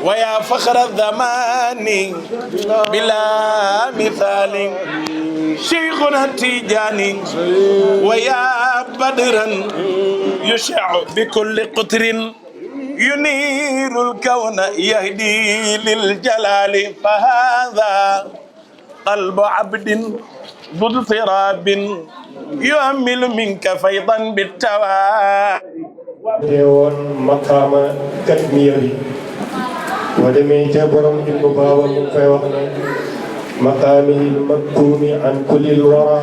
ويا فخر الزمان بلا مثال شيخنا التيجاني ويا بدرا يشع بكل قطر ينير الكون يهدي للجلال فهذا قلب عبد ذو اضطراب يؤمل منك فيضا بالتوالي teewoon maqaama katmiya bi boo demee ca borom ilmu baawa mu ngi fay wax ne maqaamil maktuumi an kullil wara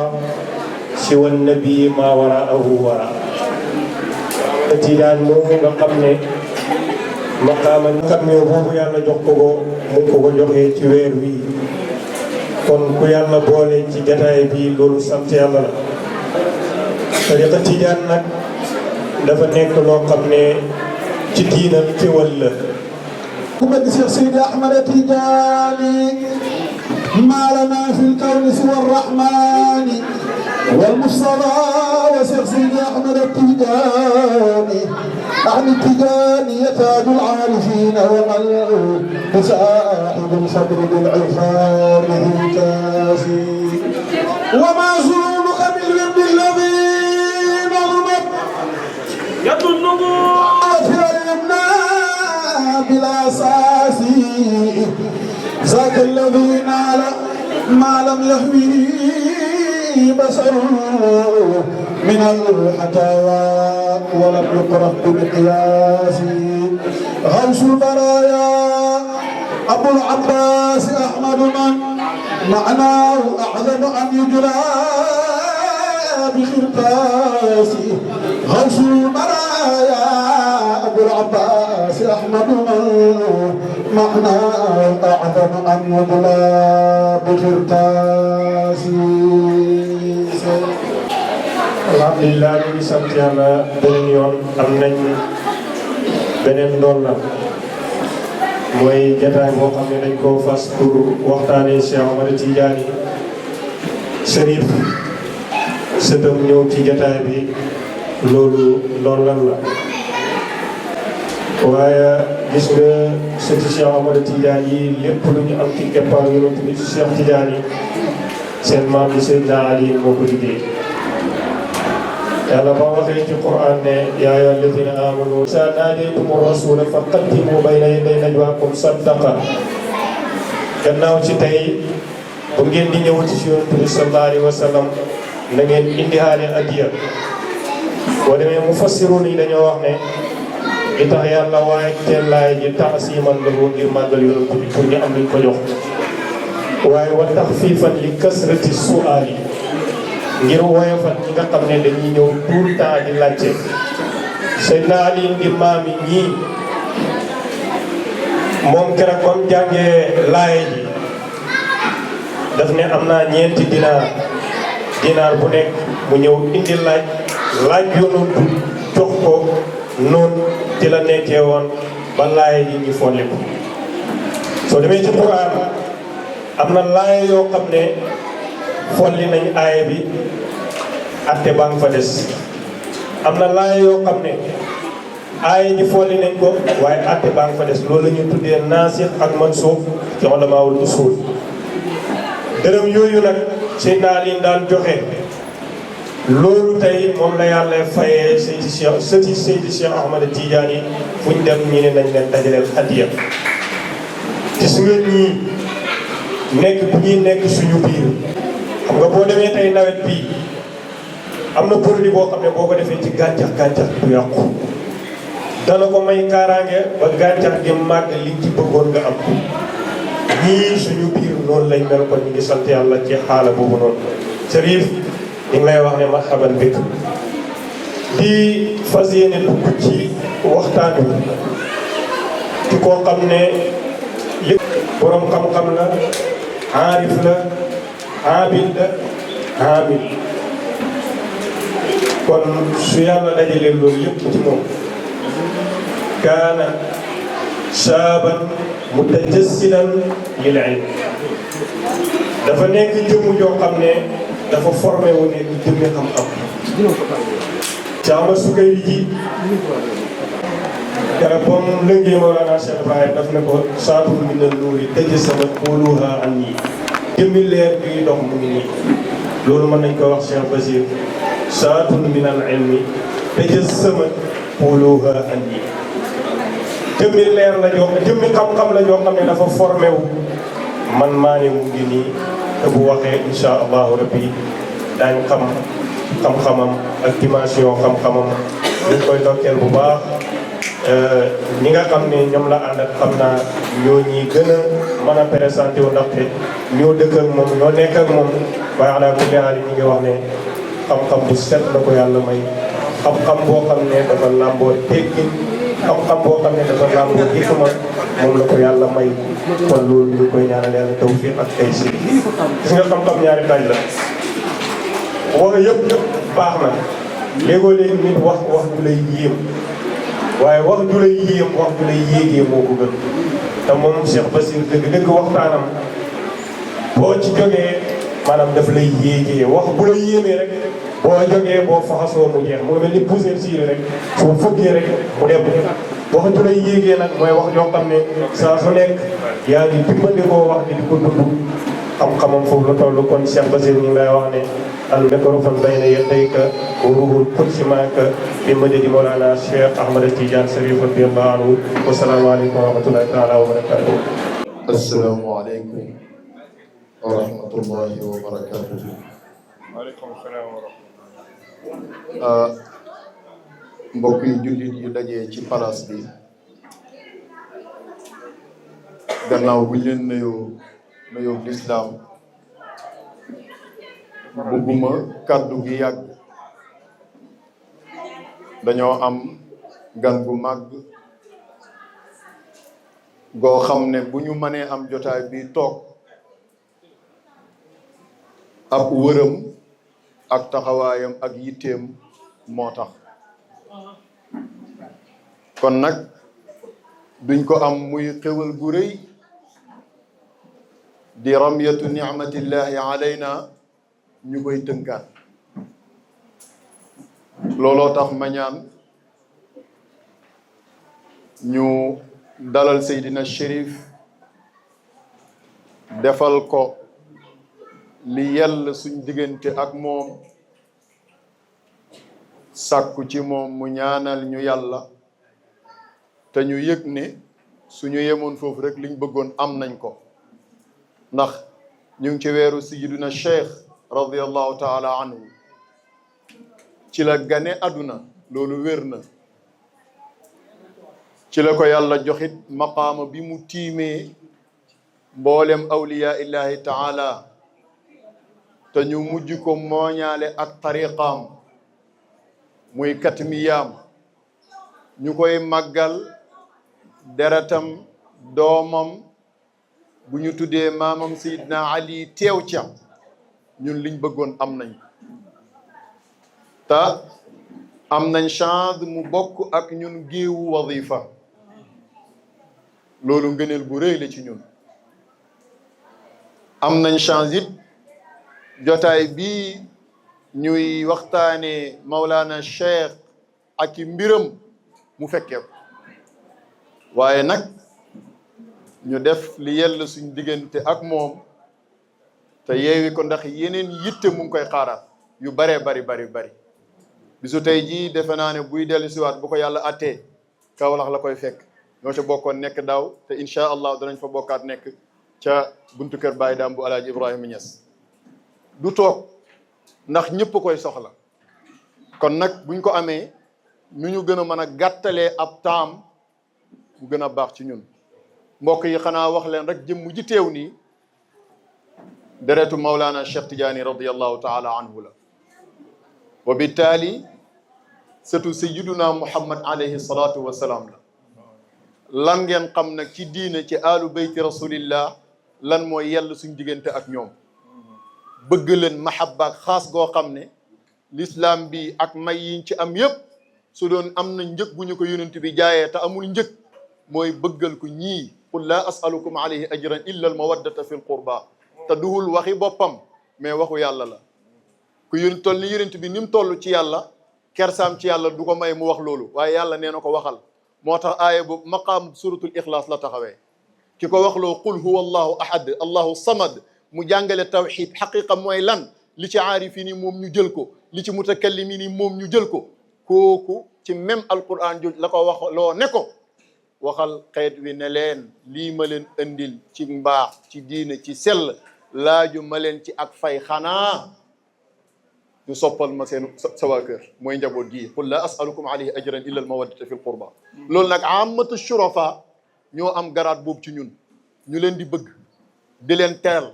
siwa nabi ma waraahu wara Tijaan moomu nga xam ne maqaama katmiya boobu yàlla jox ko mu ko joxee ci weer wi kon ku yàlla boole ci jataay bi loolu sant yàlla la tariqa Tijaan nag dafa nekk loo xam ne ci diina xéwal la ku mel ni Cheikh Seydi Ahmad Tijaani ma lana fi l-kawni siwa r-rahmani wal Mustafa wa Cheikh Seydi Ahmad Tijaani أهل التجاني تاج العارفين ومن بصاحب الصدر بالعرفان الكافي وما ظنونك بالورد الذي نظمت يد النبوة في اليمنى بلا أساس ذاك الذي نال ما لم يهوي بشر من الحكاوى ولم يقرأ بمقياس غوث البرايا أبو العباس أحمد من معناه أعظم أن يجرى بخرطاس غوث البرايا أبو العباس أحمد من معناه أعظم أن يجرى بخرطاس alhamdulilah ñu ngi sant yàlla beneen yoon am nañ beneen ndoon la mooy jataay boo xam ne dañ koo fas pour waxtaanee Cheikh Ahmad Tidiane Chérif sëtam ñëw ci jataay bi loolu ndoon lan la waaye gis nga sëti Cheikh Ahmad Tidiane yi lépp lu ñu am ci keppaar yonent bi Cheikh Tidiane seen maam bi Seydina Ali moo ko liggéey yàlla ba waxee ci Qur'an ne yaa ayyuha alladina amanu saa naadaytumu rasula faqaddimu bayna yaday najwaakum sadaqa gannaaw ci tey bu ngeen di ñëw ci Yonent bi sallallahu alayhi wa sallam na ngeen indihaale adiya boo demee mufassirun yi dañoo wax ne li tax yàlla waaye teel laay ji taasiman la ngir màggal Yonent bi pour ñu am luñ ko jox waaye wa taxfiifan li kasrati su'aali ngir woyofal ñi nga xam ne dañuy ñëw tout le temps di laajte Seydina Ali ngir maam yi ñii moom keroog ba mu jàngee laaye ji daf ne am naa ñeenti dinaar bu nekk mu ñëw indi laaj yoonu jox ko noonu ci la nekkee woon ba laaye ji ñu folli ko soo demee ci Quran am na laaye yoo xam ne folli nañ aaya bi atte baa nga fa des am na laaya yoo xam ne aaya ji folli nañ ko waaye atte baa nga fa des loolu la ñu tuddee naasix ak mansuux ci ulamaawul usul dërëm yooyu nag Seydina Ali daan joxe loolu tey moom la yàlla fayee sëti Seydi Ahmad Tidiane yi fu ñu dem ñu ne nañ leen dajaleel hadiya gis nga ñii nekk bu ñuy nekk suñu biir xam nga boo demee tey nawet bii am na produit boo xam ne boo ko defee ci gàncax du yàqu dana ko may kaaraange ba gàncax gi màgg li ci bëggoon nga am ñii suñu biir noonu lañ mel kon ñu ngi sant yàlla ci xaala boobu noonu Chérif ñu ngi lay wax ne marhaban bik di fas yéene dugg ci waxtaan wi ci koo xam ne yëpp borom xam-xam la aarif la aabid la aamil kon su yàlla dajalee loolu yëpp ci moom kaana shaaban mutajassidan lil ilm dafa nekk jëmm joo xam ne dafa formé wu nekk jëmmi xam-xam Caama Sukayri ji garab comme lëngee Mawlana Cheikh Ibrahim daf ne ko saatul min al nuuri tajassamat quluha anni jëmmi leer bi dox mu ngi nii loolu mën nañ ko wax Cheikh Basir saatul min al ilmi tajassamat quluha anni jëmmi leer la joo jëmmi xam-xam la joo xam ne dafa formé wu man maa ne mu ngi nii te bu waxee insha allahu rabbi daañ xam-xamam ak dimension xam-xamam dañ koy dokkeel bu baax ñi nga xam ne ñoom la ànd ak xam naa ñoo ñi gën a mën a présenté wu ndaxte ñoo dëkk ak moom ñoo nekk ak moom waaye ala kulli haal ñi ngi wax ne xam-xam bu set la ko yàlla may xam-xam boo xam ne dafa làmboo teggin xam-xam boo xam ne dafa làmboo hikma moom la ko yàlla may kon loolu ñu koy ñaanal yàlla tawfiq ak tey si gis nga xam-xam ñaari daaj la wax yëpp baax na léegoo léegi nit wax ju lay yéem waaye wax ju lay yéem wax ju lay yéegee moo ko gën te moom Cheikh Basir dëgg waxtaanam boo ci jógee maanaam daf lay yéegee wax bu la yéemee rek boo jógee boo faxasoo mu jeex mu mel ni poussière siire rek soo fëggee rek mu dem wax ju lay yéegee nag mooy wax joo xam ne saa su nekk yaa ngi dimbandikoo wax di ko dund xam-xamam foofu la toll kon Cheikh Basir ñu ngi lay wax ne al microphone bayna yadayka wa ruhul qudsi maaka bi madadi Mawlana Cheikh Ahmad Tidiane Sarif radiyallahu anhu wa salaamu aleykum wa rahmatullahi taala wa barakatuh. Assalaamu aleykum wa rahmatullahi wa barakatuh. waaleykum salaam wa rahmatullah. mbokk yi jullit yu dajee ci palaas bi gannaaw bu ñu leen nuyoo lislaam bugguma kàddu gi yàgg dañoo am gan gu màgg goo xam ne bu ñu mënee am jotaay bi toog ab wërëm ak taxawaayam ak yitteem moo tax kon nag duñ ko am muy xéwal gu rëy di ramyatu ni'matillahi alayna ñu koy tënkaat looloo tax ma ñaan ñu dalal Seydina Chérif defal ko li yell suñ diggante ak moom sàkku ci moom mu ñaanal ñu yàlla te ñu yëg ne suñu yemoon foofu rek liñ bëggoon am nañ ko ndax ñu ngi ci weeru Sayyiduna Cheikh radiyallahu taala anhu ci la gane àdduna loolu wér na ci la ko yàlla joxit maqaama bi mu tiimee mboolem awliya illahi taala te ñu mujj ko mooñaale ak tariqaam muy katmiyaam ñu koy màggal deretam doomam bu ñu tuddee maamam Seydina Ali teew ca ñun liñ bëggoon am nañ te am nañ chance mu bokk ak ñun géewu wadifa loolu ngëneel bu rëy la ci ñun am nañ chance it jotaay bii ñuy waxtaane Mawlana Cheikh ak i mbiram mu fekkee ko waaye nag ñu def li yell suñ diggante ak moom te yeewi ko ndax yeneen yitte mu ngi koy xaaraat yu baree bari bisu tey jii defe naa ne buy dellu siwaat bu ko yàlla attee Kawlax la koy fekk ñoo ca bokkoon nekk daaw te incha allah danañ fa bokkaat nekk ca buntu kër Baye Daam bu Alaaji Ibrahima Niass du toog ndax ñëpp koy soxla kon nag buñ ko amee nu ñu gën a mën a gàttalee ab taam bu gën a baax ci ñun mbokk yi xanaa wax leen rek jëmm ji teew nii deretu Mawlana Cheikh Tidiane radiyallahu taala anhu la wa bittaali sëtu sayyiduna Muhammad alayhi salatu wasalaam la lan ngeen xam nag ci diine ci alu bayti rasulillah lan mooy yell suñ diggante ak ñoom bëgg leen mahabba xaas goo xam ne l'islam bi ak may yiñ ci am yëpp su doon am na njëg bu ñu ko yonent bi jaayee te amul njëg mooy bëggal ko ñii qul laa asalukum alayhi ajran illa al mawaddata fi l qurba te duhul waxi boppam mais waxu yàlla la ku yón toll ni yonent bi ni mu toll ci yàlla kersaam ci yàlla du ko may mu wax loolu waaye yàlla nee na ko waxal moo tax aaya boobu maqaam suratul ixlaas la taxawee ki ko wax loo qul huwa allahu ahad allahu samad mu jàngale tawxid xaqiqa mooy lan li ci aarifin yi moom ñu jël ko li ci mutakallimin yi moom ñu jël ko kooku ci même alquran joj la ko wax loo ne ko waxal xeet wi ne leen lii ma leen andil ci mbaax ci diine ci sell laaju ma leen ci ak fay xanaa ñu soppal ma seen sa waa kër mooy njaboot gii qul la asalukum alayhi ajran illa al mawaddata fi l qurba loolu nag amatu shurafa ñoo am garaat boobu ci ñun ñu leen di bëgg di leen teral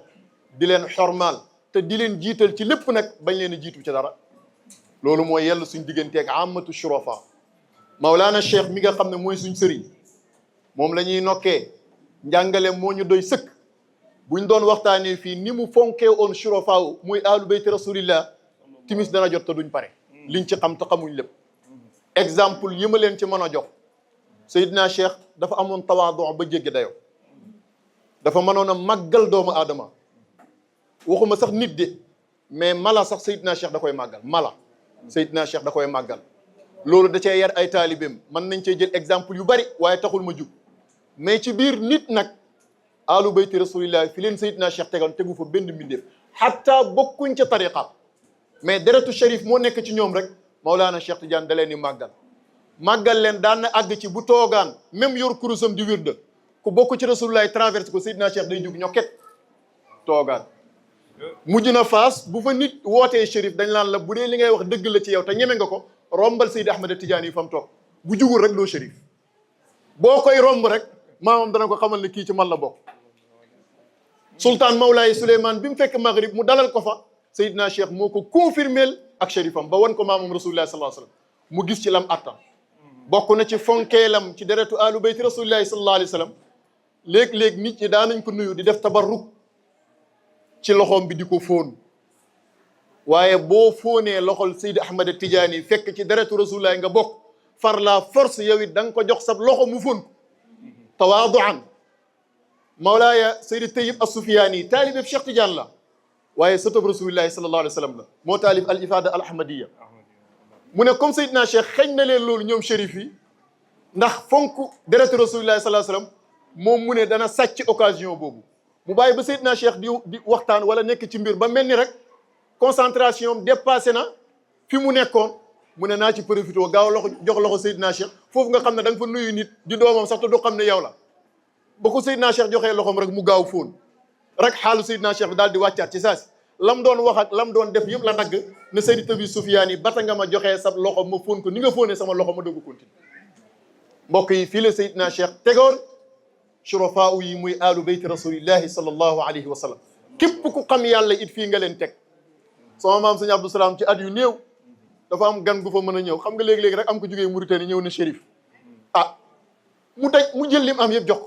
di leen xormaal te di leen jiital ci lépp nag bañ leen a jiitu ci dara loolu mooy yàlla suñ digganteeg amatu shurafa Mawlana Cheikh mi nga xam ne mooy suñ sëriñ moom la ñuy nokkee njàngale moo ñu doy sëkk buñ doon waxtaanee fii ni mu fonkee oon shurafa muy ahlu bayti rasulillah timis dana jot te duñ pare liñ ci xam te xamuñ lépp exemple yi ma leen ci mën a jox Seydina Cheikh dafa amoon tawaadu ba jéggi dayo dafa mënoon a màggal doomu aadama waxuma sax nit de mais mala sax Seydina Cheikh da koy màggal mala Seydina Cheikh da koy màggal loolu da cee yar ay taalibeem mën nañ cee jël exemple yu bari waaye taxul ma jug mais ci biir nit nag alu bayti rasulillah fi leen Seydina Cheikh tegal tegu fa benn mbindeef hatta bokkuñ ca tariqa mais deretu sharif moo nekk ci ñoom rek Mawlana Cheikh Tidiane da leen di màggal leen daan na àgg ci bu toogaan même yor kurusam di wirda ku bokk ci rasulullah traversé ko Seydina Cheikh day jug ñokket toogaan mujj na faas bu fa nit wootee shérif dañ laan la bu dee li ngay wax dëgg la ci yow te ñeme nga ko rombal Seydi Ahmad Tidiane yi fa mu toog bu jugul rek doo shérif boo koy romb rek maamam dana ko xamal ne kii ci man la bokk sultaan Mawlaay Souleymane bi mu fekk Maghrib mu dalal ko fa Seydina Cheikh moo ko confirmeel ak shérifam ba wan ko maamam rasulullah sallallahu alayhi wasallam mu gis ci lam attam bokk na ci fonkeelam ci deretu alu bayti rasulillahi sallallahu alayhi wasallam léeg-léeg nit ñi daanañ ko nuyu di def tabarruk ci loxoom bi di ko fóon waaye boo fóonee loxol Seydi Ahmad Tidiane yi fekk ci deretu rasulillahi nga bokk far la force yow it da nga ko jox sab loxo mu fóon ko tawaaduan Mawlaaya Seydi Tayyib As-Sufyaani yi taalibeb Cheikh Tidiane la waaye sëtëb rasulillahi sallallahu alayhi wasallam la moo taalib al ifada al ahmadiya mu ne comme Seydina Cheikh xeñ na leen loolu ñoom shérif yi ndax fonk deretu rasulillahi sallallahu alayhi wasallam moom mu ne dana sàcc occasion boobu mu bàyyi ba Seydina Cheikh di waxtaan wala nekk ci mbir ba mel ni rek concentration dépassé na fi mu nekkoon mu ne naa ci profité gaaw loxo jox loxo Seydina Cheikh foofu nga xam ne da nga fa nuyu nit di doomam sax te du xam ne yow la ba ko Seydina Cheikh joxee loxoom rek mu gaaw fóon rek xaalu Seydina Cheikh bi daal di wàccaat ci saasi lam doon wax ak lam doon def yëpp la dagg ne Seydi Tabi Sufyaan yi bata nga ma joxee sa loxo ma fóon ko ni nga fóonee sama loxo ma dogg continue mbokk yi fii la Seydina Cheikh tegoon shurafaa yi muy alu bayti rasulillahi sallallahu alayhi wa sallam képp ku xam yàlla it fii nga leen teg sama maam sëñ Abdou Salaam ci at yu néew dafa am gan gu fa mën a ñëw xam nga léegi-léegi rek am ko jógee Mauritanie ñëw na shérif ah mu jël lim am yëpp jox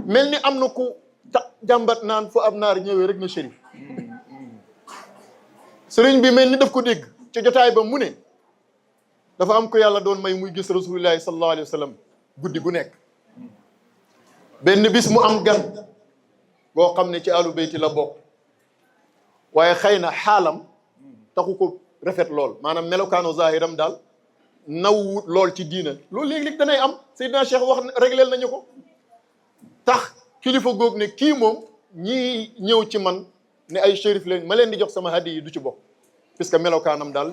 mel ni am na ku jàmbat naan fu ab naar ñëwee rek na shérif sëriñ bi mel ni daf ko dégg ci jotaay ba mu ne dafa am ko yàlla doon may muy gis rasulillahi sallallahu alayhi wa sallam guddi gu nekk benn bis mu am gan boo xam ne ci alu bayti la bokk waaye xëy na xaalam taxu ko rafet lool maanaam melokaano zahiram daal nawwut lool ci diina loolu léegi-léegi danay am Seydina Cheikh wax régleel nañu ko tax kilifa góog ne kii moom ñii ñëw ci man ne ay shérif leen ma leen di jox sama hadi yi du ci bokk puisque melokaanam daal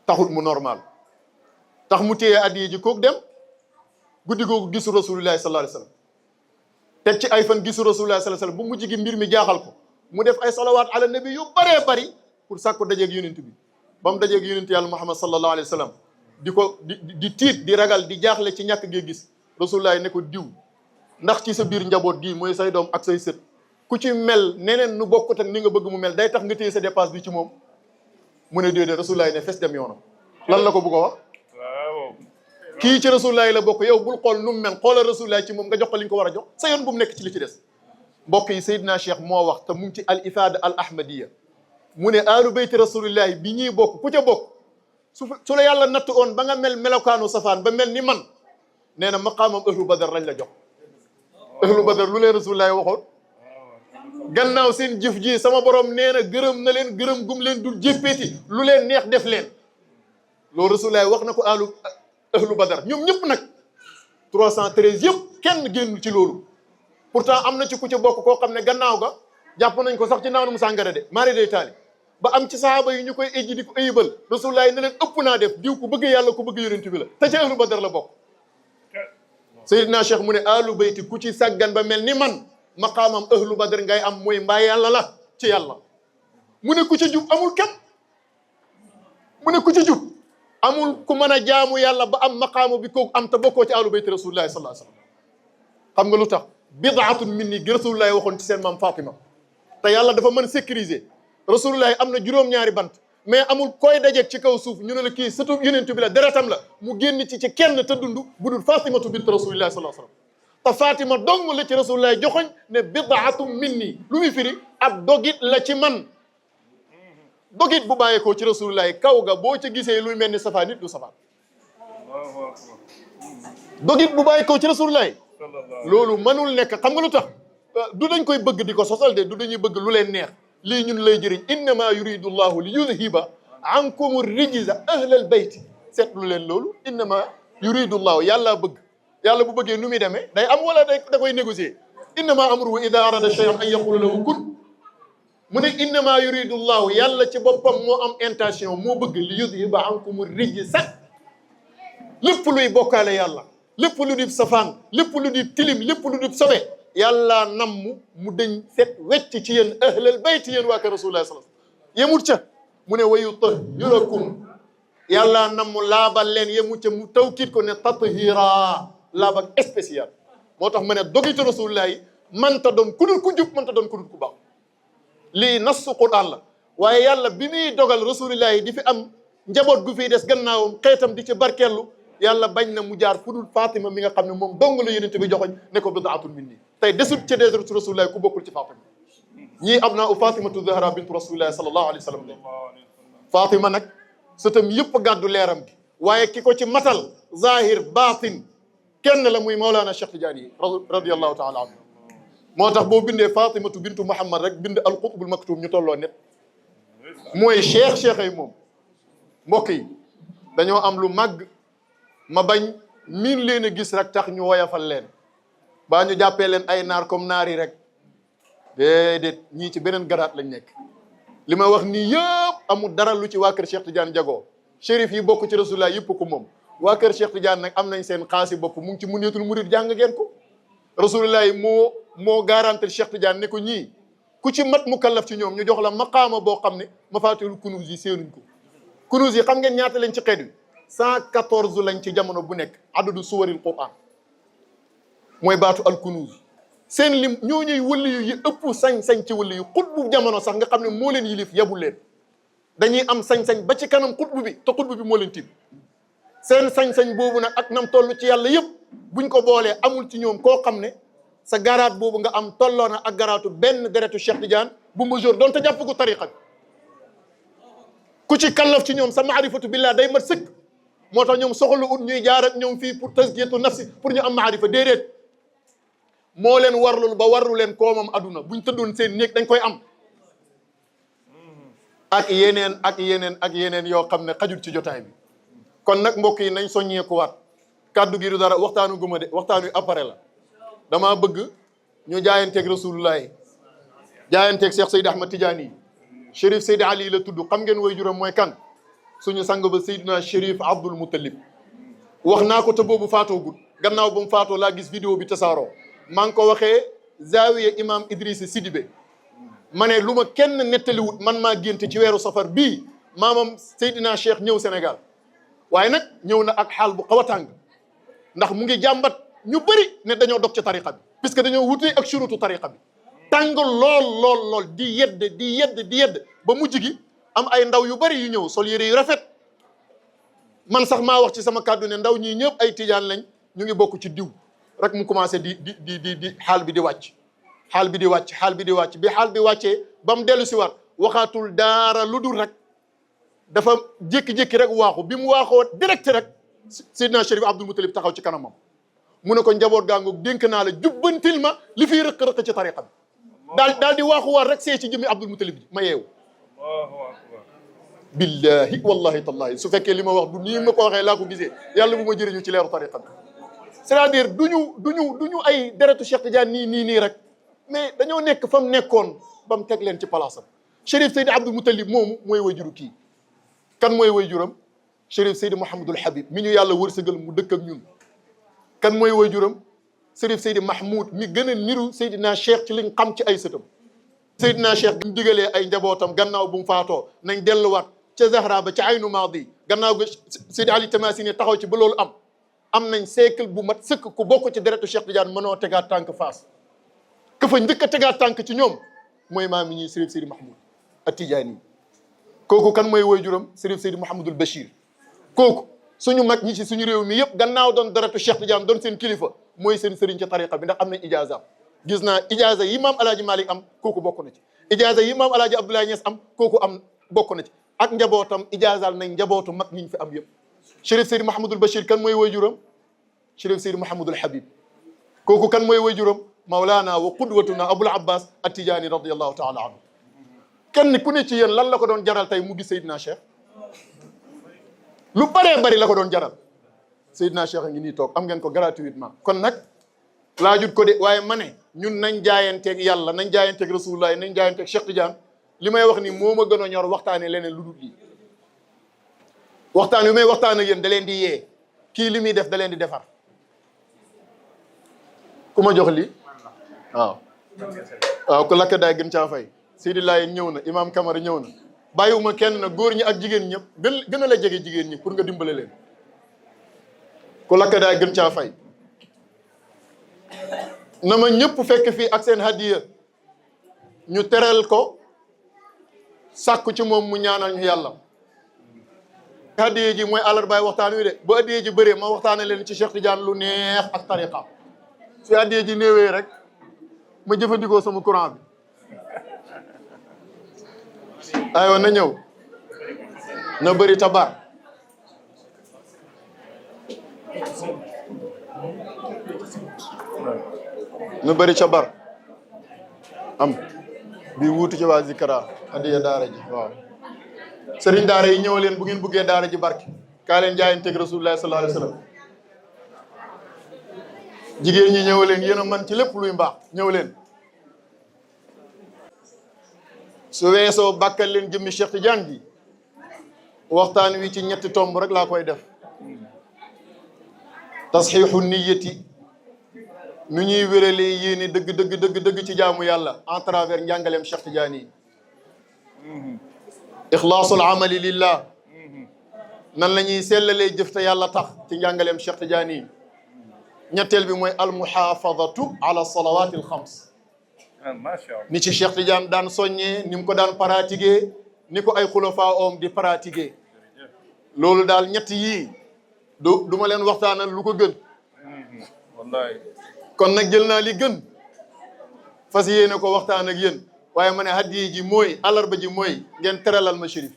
taxut mu normal tax mu téye hadi yi ji koog dem guddi googu gisu rasulillahi sallallahu alayhi wasallam teg ci ay fan gisu rasulillahi sallallahu alayhi wasallam bu mujj gi mbir mi jaaxal ko mu def ay salawaat ala nabi yu bëree bëri pour sàkko dajeeg yonent bi ba mu dajeeg yonent yàlla Muhammad sallallahu alayhi wasallam di ko di tiit di ragal di jaaxle ci ñàkk gee gis rasulillahi ne ko diw ndax ci sa biir njaboot gii mooy say doom ak say sët ku ci mel neneen nu bokkut ak ni nga bëgg mu mel day tax nga téye sa dépasse bi ci moom mu ne déedéet rasulullahi ne fes dem yoonam lan la ko bëgg a wax kii ci rasulullahi la bokk yow bul xool nu mu mel xoolal rasulullahi ci moom nga jox ko li ñu ko war a jox sa yoon bu mu nekk ci li ci des mbokk yi Seydina Cheikh moo wax te mu ngi ci al ifada al ahmadiya mu ne alu bayti rasulillahi bi ñuy bokk ku ca bokk su la yàlla natt oon ba nga mel melokaanu safaan ba mel ni man nee na maqaamam ahlu badar lañ la jox ahlu badar lu leen rasulullahi waxoon gannaaw seen jëf ji sama borom nee na gërëm na leen gërëm gum leen dul jéppeeti lu leen neex def leen loolu rasulullahi wax na ko ahlu badar ñoom ñëpp nag 313 yëpp kenn génnul ci loolu pourtant am na ci ku ci bokk koo xam ne gannaaw ga jàpp nañ ko sax ci naanum sàngara de mari day taali ba am ci sahaaba yi ñu koy ejji di ko ayibal rasulullah yi ne leen ëpp naa def diw ku bëgg yàlla ku bëgg yonent bi la te ci ahlu badar la bokk Seydina Cheikh mu ne ahlu bayti ku ci sàggan ba mel ni man maqaamam ahlu badar ngay am mooy mbaa yàlla la ci yàlla mu ne ku ci jub amul kenn mu ne ku ci jub amul ku mën a jaamu yàlla ba am maqaamu bi kooku am te bokkoo ci ahlu bayti rasulullah sallallahu alayhi wasallam xam nga lu tax bidaatun minni gi rasulullah waxoon ci seen maam Fatima te yàlla dafa mën sécuriser rasulullah am na juróom-ñaari bant mais amul koy dajeeg ci kaw suuf ñu ne la kii surtout yonent bi la deretam la mu génn ci kenn te dund bu dul Fatimatu bint rasulillah sallallahu alayhi wasallam te Fatima dong la ci rasulullah joxoñ ne bidaatu minni lu muy firi ab dogit la ci man dogit bu bàyyeekoo ci rasulullah kaw ga boo ca gisee luy mel ni safaan nit du safaan dogit bu bàyyeekoo ci rasulullah loolu mënul nekk xam nga lu tax du dañ koy bëgg di ko sosal de du dañuy bëgg lu leen neex lii ñun lay jëriñ innama yuridu llahu li yudhiba ankum rijza ahlal bayt seetlu leen loolu innama yuridu llahu yàlla bëgg yàlla bu bëggee nu muy demee day am wala da koy négocier innama amruhu ida arada shay'an an yaqula lahu kun mu ne innama yuridu llahu yàlla ci boppam moo am intention moo bëgg li yudhiba ankum rijza lépp luy bokkaale yàlla lépp lu di safaan lépp lu di tilim lépp lu di sobe yàlla nam mu dañ set wecc ci yéen ahlal bayt yéen waa kër rasulullah sallallahu alayhi wasallam yemut ca mu ne wa yutahhirakum yàlla nam mu laabal leen yemut ca mu tawkiit ko ne tathira laabal spécial moo tax ma ne dogitu rasulullah yi mënta doon ku dul ku jub mënta doon ku dul ku baax lii nassu Qur'an la waaye yàlla bi muy dogal rasulullah yi di fi am njaboot gu fiy des gannaawam xeetam di ci barkeellu yàlla bañ na mu jaar fu dul Fatima mi nga xam ne moom dong la yonent bi joxoñ ne ko bidaatun minni tey desut ca deetu rasulullah ku bokkul ci Fatima ñii am naa u Fatimatu Zahra bintu rasulillah sallallahu alayhi wa sallam Fatima nag sëtam yëpp gàddu leeram gi waaye ki ko ci matal zahir batin kenn la muy Mawlana Cheikh Tidiane yi radiyallahu taala anhu moo tax boo bindee Fatimatu bintu Muhammad rek bind al qutbul maktum ñu tolloo net mooy cheikh ay moom mbokk yi dañoo am lu màgg ma bañ miin leen a gis rek tax ñu woyafal leen baa ñu jàppee leen ay naar comme naar yi rek déedéet ñii ci beneen garaat lañ nekk li ma wax nii yëpp amul dara lu ci waa kër Cheikh Tidiane jagoo chérif yi bokk ci rasulullah yëpp ko moom waa kër Cheikh Tidiane nag am nañ seen xaasi bopp mu ngi ci Munyatul Murid jàng ngeen ko rasulullah yi moo garantir Cheikh Tidiane ne ko ñii ku ci mat mu kallaf ci ñoom ñu jox la maqaama boo xam ne mafaatihul kunuuz yi seenuñ ko kunuuz yi xam ngeen ñaata lañ ci xeet wi 114 lañ ci jamono bu nekk adadu suwaril Qur'an mooy baatu al kunuuz seen lim ñoo ñuy wëli yu yi ëpp sañ-sañ ci wëli yu xutbu jamono sax nga xam ne moo leen yilif yabul leen dañuy am sañ-sañ ba ci kanam xutbu bi te xutbu bi moo leen tiim seen sañ-sañ boobu nag ak nam toll ci yàlla yëpp buñ ko boolee amul ci ñoom koo xam ne sa garaat boobu nga am tolloo na ak garaatu benn deretu Cheikh Tidiane bu majeur doon te jàpp ko tariqa bi ku ci kallaf ci ñoom sa maarifatu billah day mat sëkk moo tax ñoom soxla ut ñuy jaar ak ñoom fii pour tazkiyatu nafsi pour ñu am maarifa déedéet moo leen warlul ba warlu leen koomam aduna buñ tëddoon seen néeg dañ koy am ak yeneen yoo xam ne xajul ci jotaay bi kon nag mbokk yi nañ soññeeku waat kàddu gi du dara waxtaanu guma de waxtaan wi après la damaa bëgg ñu jaayanteeg rasulullah yi jaayanteeg Cheikh Seydi Ahmad Tidiane yi Chérif Seydi Ali la tudd xam ngeen way juram mooy kan suñu sang ba Seydina Chérif Abdul Muttalib wax naa ko te boobu faatoogul gannaaw ba mu faatoo laa gis vidéo bi tasaaroo maa ngi ko waxee Zawiya imam Idrissa Sidibé ma ne lu ma kenn nettaliwut man maa génte ci weeru safar bii maamam Seydina Cheikh ñëw Sénégal waaye nag ñëw na ak xaal bu xaw a tàng ndax mu ngi jàmbat ñu bëri ne dañoo dog ci tariqa bi puisque dañoo wutee ak surutu tariqa bi tàng lool di yedd ba mujj gi am ay ndaw yu bëri yu ñëw sol yére yu rafet man sax maa wax ci sama kàddu ne ndaw ñii ñëpp ay tijaan lañ ñu ngi bokk ci diw rek mu commencé di xaal bi di wàcc bi xaal bi wàccee ba mu dellu si waat waxaatul daara lu dul rek dafa jékki-jékki rek waaxu bi mu waaxoo direct rek Seydina Chérif Abdul Muttalib taxaw ci kanamam mu ne ko njaboot gaangoog dénk naa la jubbantil ma li fiy rëq-rëq ci tariqa bi daal di waaxu waat rek see ci jëmmi Abdul Muttalib ji ma yeewu billahi wallahi tallahi su fekkee li ma wax du nii ma ko waxee laa ko gisee yàlla bu ma jëriñu ci leeru tariqa bi c'est-à-dire duñu ay deretu Cheikh Tidiane nii rek mais dañoo nekk fa mu nekkoon ba mu teg leen ci palaasam. Chérif Seydi Abdou Moutalib moomu mooy wayjuru kii kan mooy wayjuram Chérif Seydi Mouhamadul Habib mi ñu yàlla wërsëgal mu dëkk ak ñun. kan mooy wayjuram Chérif Seydi Mahmoud mi gën a niru Seydina Cheikh ci liñ xam ci ay sëtam. Seydina Cheikh bi mu digalee ay njabootam gannaaw bu mu faatoo nañ delluwaat ca Zahra ba ca Aynu Maadi gannaaw ga Seydi Ali Tamasini taxaw ci ba loolu am nañ siècle bu mat sëkk ku bokk ci deretu Cheikh Tidiane mënoo tegaat tànk Faas ka fa njëkk a tegaat tànk ci ñoom mooy maam mi ñuy Chérif Seydi Mahmoud At-Tijaani kooku kan mooy waajuram Chérif Seydi Mouhamadul Bachir kooku suñu mag ñi ci suñu réew mi yëpp gannaaw doon deretu Cheikh Tidiane doon seen kilifa mooy seen sëriñ ci tariqa bi ndax am nañ ijaaza gis naa ijaaza yi maam Alaaji Malik am kooku bokk na ci ijaaza yi maam Alaaji Abdoulaye Niass am kooku am bokk na ci ak njabootam ijaazal nañ njabootu mag ñi ñu fi am yëpp Chérif Seydi Mouhamadul Bachir kan mooy waajuram Chérif Seydi Mouhamadul Habib kooku kan mooy waajuram Mawlana wa qudwatuna Abul Abbas At-Tijaani radiyallahu taala anhu kenn ku ne ci yéen lan la ko doon jaral tey mu gis Seydina Cheikh lu bëree bëri la ko doon jaral Seydina Cheikh a ngi nii toog am ngeen ko gratuitement kon nag laajut ko de waaye ma ne ñun nañ jaayanteeg yàlla nañ jaayanteeg rasulullah nañ jaayanteeg Cheikh Tidiane li may wax ni moo ma gën a ñor waxtaane leneen lu dul lii waxtaan wi may waxtaan ak yéen da leen di yee kii li muy def da leen di defar ku ma jox lii waaw ku lakk daay gën caa fay Seydi Laye ñëw na Imam Kamara ñëw na bàyyiwuma kenn na góor ñi ak jigéen ñëpp gën a la jege jigéen ñi pour nga dimbale leen ku lakk daay gën caa fay na ma ñëpp fekk fii ak seen hadiya ñu teral ko sàkku ci moom mu ñaanal ñu yàlla hadiya ji mooy àllarbaay waxtaan wi de bu hadiya ji bëree ma waxtaane leen ci Cheikh Tidiane lu neex ak tariqa su hadiya ji néewee rek ma jëfandikoo sama courant bi aywa na ñëw na bëri tabar na bëri cabar am bi wuutu ci waa Zikra hadiya daara ji waaw sëriñ daara yi ñëw leen bu ngeen buggee daara ji barke kaa leen jaayanteeg Rasulullah sallallahu alayhi wa sallam jigéen ñi ñëw leen yéen a man ci lépp luy mbaax ñëw leen su weesoo bàkkal leen jëmmi Cheikh Tidiane bi waxtaan wi ci ñetti tomb rek laa koy def tasxiixu niyati nu ñuy wéralee yéene dëgg ci jaamu yàlla en travers njàngaleem Cheikh Tidiane yi ixlaasul amali lillah nan la ñuy sellalee jëf te yàlla tax ci njàngaleem Cheikh Tidiane yi ñetteel bi mooy almuxaafadatu ala salawat al xams ni ci Cheikh Tidiane daan soññee ni mu ko daan pratiquer ni ko ay xulafaa oom di pratiquer loolu daal ñett yii du ma leen waxtaanal lu ko gën wallahi kon nag jël naa li gën fas yéene ko waxtaan ak yéen waaye ma ne hadiye ji mooy alarba ji mooy ngeen teralal ma Chérif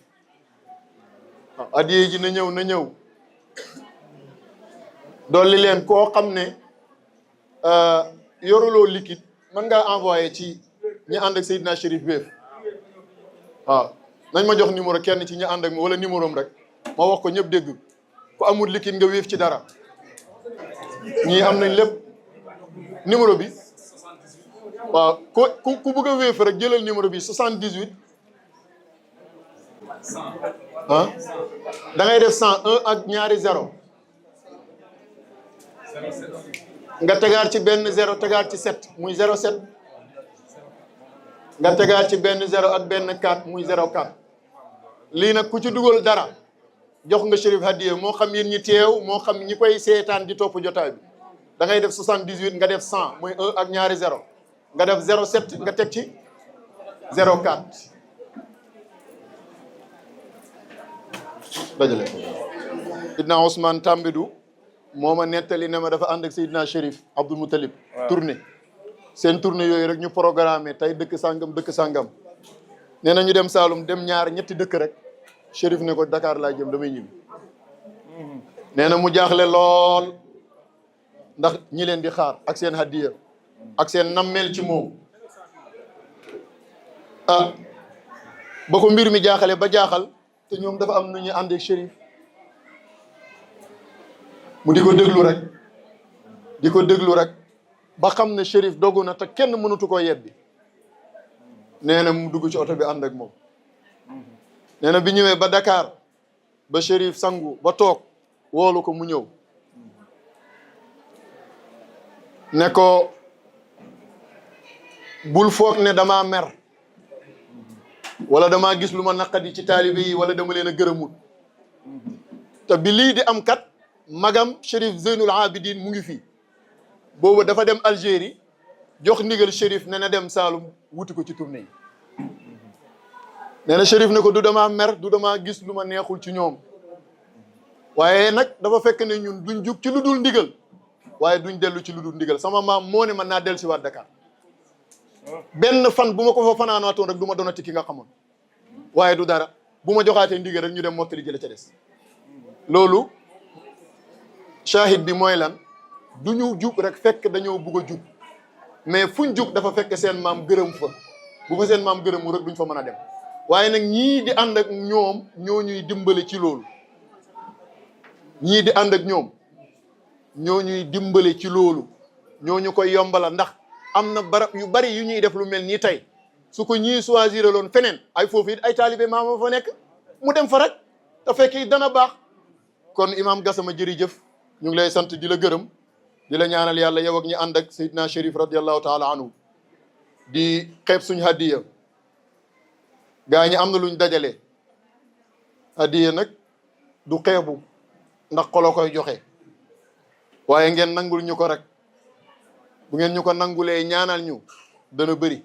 waaw hadiye ji na ñëw dolli leen koo xam ne yoruloo liquide mën ngaa envoyé ci ñi ànd ak Seydina Chérif Wave waaw nañ ma jox numéro kenn ci ñi ànd ak ma wala numéro am rek ma wax ko ñëpp dégg ku amul liquide nga Wave ci dara ñii am nañ lépp numéro bi waaw ku bëgg a Wave rek jëlal numéro bi 78 ah da ngay def 101 ak ñaari 0 nga tegaat ci benn 0 tegaat ci 7 muy 07 nga tegaat ci benn 0 ak benn 4 muy 04 lii nag ku ci dugal dara jox nga Chérif hadiya moo xam yéen ñi teew moo xam ñi koy seetaan di topp jotaay bi da ngay def 78 nga def 100 muy 1 ak ñaari 0 nga def 07 nga teg ci 04 dajale Sidna Ousmane Tambidou moo ma nettali ne ma dafa ànd ak Seydina Chérif Abdou Moutalib tournée seen tournée yooyu rek ñu programmé tey dëkk sàngam nee na ñu dem Saalum dem ñetti dëkk rek Chérif ne ko Dakar laa jëm damay ñibbi nee na mu jaaxle lool ndax ñi leen di xaar ak seen hadiya ak seen nammeel ci moom ba ko mbir mi jaaxale ba jaaxal te ñoom dafa am nu ñuy àndeek Chérif mu di ko déglu rek di ko déglu rek ba xam ne Chérif dogu na te kenn mënatu koo yebbi nee na mu dugg ci oto bi ànd ak moom nee na bi ñëwee ba Dakar ba Chérif sangu ba toog woolu ko mu ñëw ne ko bul foog ne damaa mer wala damaa gis lu ma naqadi ci taalibe yi wala dama leen a gërëmut te bi lii di am kat magam Chérif Zeynul Abidin mu ngi fii boobu dafa dem Algérie jox ndigal Chérif ne na dem Saalum wuti ko ci tournée yi nee na Chérif ne ko du damaa mer du damaa gis lu ma neexul ci ñoom waaye nag dafa fekk ne ñun duñ jug ci lu dul ndigal waaye duñ dellu ci lu dul ndigal sama maam moo ne man naa dellu si waat Dakar benn fan bu ma ko fa fanaanaatoon rek du ma doonati ki nga xamoon waaye du dara bu ma joxaatee ndigal rek ñu dem mottali jële ca des loolu shahid bi mooy lan du ñu jug rek fekk dañoo bugg a jug mais fuñ jug dafa fekk seen maam gërëm fa bu fa seen maam gërëmu rek duñ fa mën a dem waaye nag ñii di ànd ak ñoom ñoo ñuy dimbale ci loolu ñii di ànd ak ñoom ñoo ñuy dimbale ci loolu ñoo ñu koy yombala ndax am na barab yu bari yu ñuy def lu mel nii tey su ko ñii choisir loon feneen ay foofu it ay taalibe maama fa nekk mu dem fa rek te fekk it dana baax kon imam Gassama jërëjëf ñu ngi lay sant di la gërëm di la ñaanal yàlla yow ak ñi ànd ak Seydina Chérif radiallahu taala anhu di xeeb suñu hadiya gaa ñi am na luñ dajale hadiya nag du xeebu ndax xolo koy joxe waaye ngeen nangul ñu ko rek bu ngeen ñu ko nangulee ñaanal ñu dana bëri